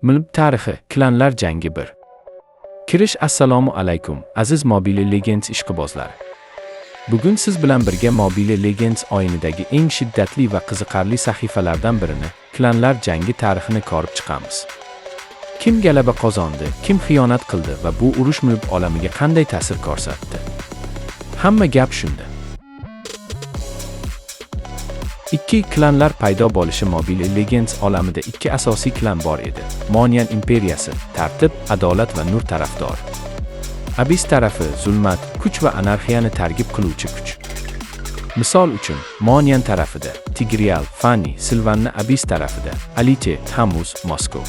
MLBB tarixi, klanlar jangi 1. Kirish. Assalomu alaykum, aziz Mobile Legends ishqibozlari. Bugun siz bilan birga Mobile Legends o'yinidagi eng shiddatli va qiziqarli sahifalardan birini, klanlar jangi tarixini ko'rib chiqamiz. Kim g'alaba qozondi, kim xiyonat qildi va bu urush MLBB olamiga qanday ta'sir ko'rsatdi? Hamma gap shunda. Ikki klanlar paydo bo'lishi. Mobile Legends olamida ikki asosiy klan bor edi. Monian imperiyasi, tartib, adolat va nur tarafdori. Abyss tarafi, zulmat, kuch va anarxiyani targ'ib qiluvchi kuch. Misol uchun, Monian tarafida Tigreal, Fanny, Silvanna, Abyss tarafida Alite, Thamuz, Moskov.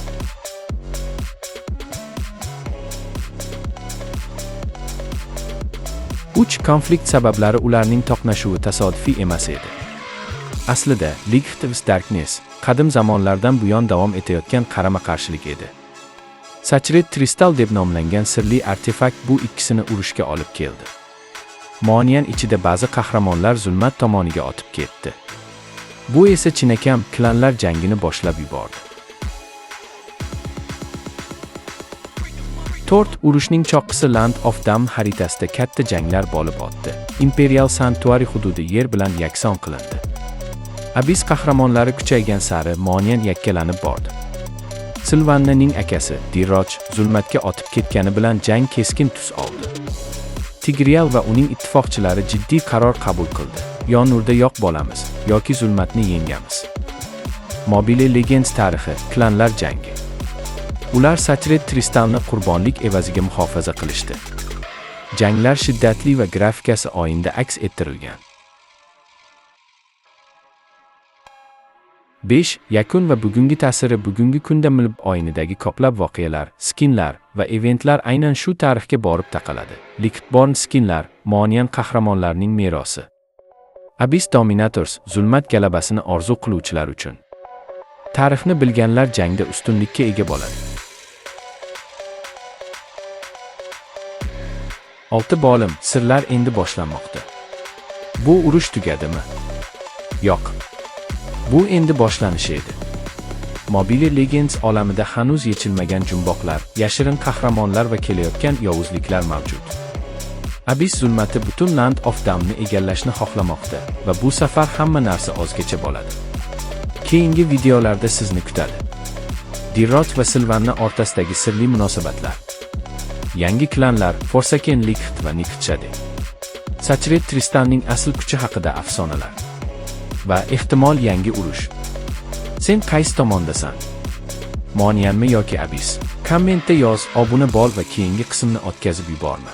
Uch konflikt sabablari. Ularning to'qnashuvi tasodifiy emas edi. Aslida, Light vs Darkness qadim zamonlardan buyon davom etayotgan qarama-qarshilik edi. Sacred Crystal deb nomlangan sirli artefakt bu ikkisini urushga olib keldi. Monian ichida ba'zi qahramonlar zulmat tomoniga otib ketdi. Bu esa chinakam klanlar jangini boshlab yubordi. 4. Urushning cho'qqisi. Land of Dawn xaritasida katta janglar bo'lib o'tdi. Imperial Sanctuary hududi yer bilan yakson qilindi. Abyss qahramonlari kuchaygan sari Monian yakkalanib bordi. Silvannaning akasi Dirroch zulmatga otib ketgani bilan jang keskin tus oldi. Tigreal va uning ittifoqchilari jiddiy qaror qabul qildi. Yo nurda yo'q bo'lamiz, yoki zulmatni yengamiz. Mobile Legends tarixi, klanlar jangi. Ular Sacred Crystalni qurbonlik evaziga muhofaza qilishdi. Janglar shiddatli va grafikasi o'yinda aks ettirilgan. 5. Yakun va bugungi ta'siri. Bugungi kunda MLBB o'yinidagi ko'plab voqealar, skinlar va eventlar aynan shu tarixga borib taqaladi. Lightborn skinlar, Monian qahramonlarining merosi. Abyss Dominators, zulmat g'alabasini orzu qiluvchilar uchun. Tarixni bilganlar jangda ustunlikka ega bo'ladi. 6 bo'lim. Sirlar endi boshlanmoqda. Bu urush tugadimi? Yo'q. Bu endi boshlanishi edi. Mobile Legends olamida hanuz yechilmagan jumboqlar, yashirin qahramonlar va kelayotgan yovuzliklar mavjud. Abyss zulmati butun Land of Dawnni egallashni xohlamoqda va bu safar hamma narsa o'zgacha bo'ladi. Keyingi videolarda sizni kutadi. Dirrot va Silvanna o'rtasidagi sirli munosabatlar. Yangi klanlar Forsaken Light va Nightshade. Sacred Tristanning asl kuchi haqida afsonalar. Va ehtimol yangi urush. Sen qaysi tomondasan? Monianmi yoki Abyss? Kommentda yoz, obuna bo'l va keyingi qismni o'tkazib yuborma.